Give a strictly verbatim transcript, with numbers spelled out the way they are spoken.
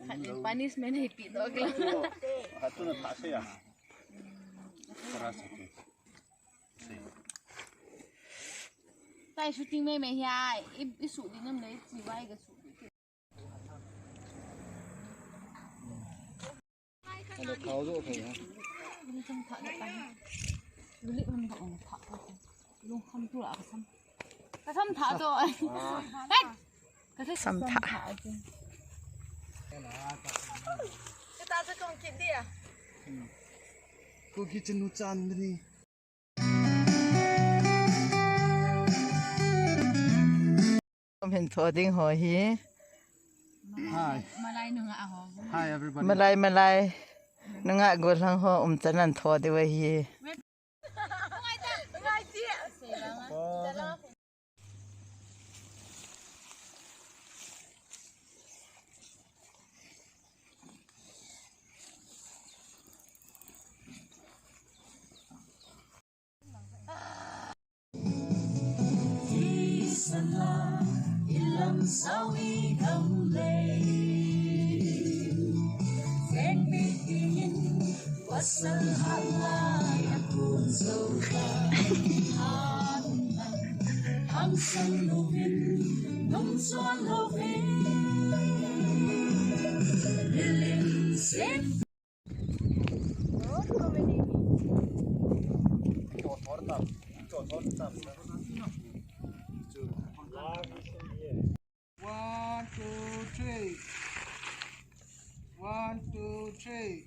Punishment hi pe doh kei. Hatu na tha se ya. Kara sa tu. Tai shooting mai mai hi ai. I, i shoot di nam le, i vai ga shoot di. Ada khau jo khai ha. Ni chang tha da ta. Luli man ba ong tha. Lung kham tu la ka sam. Ka sam tha to. Hai. Ka sam tha. Kita sa kong kit dia. Ko kitchen nu chan ni. Hin tho ding ho hi. Hi. Malai nungah ho. Hi, everybody. Malai, malai. Nungah gollhang ho umchan an tho ding ahi. One, two, three. One, two, three.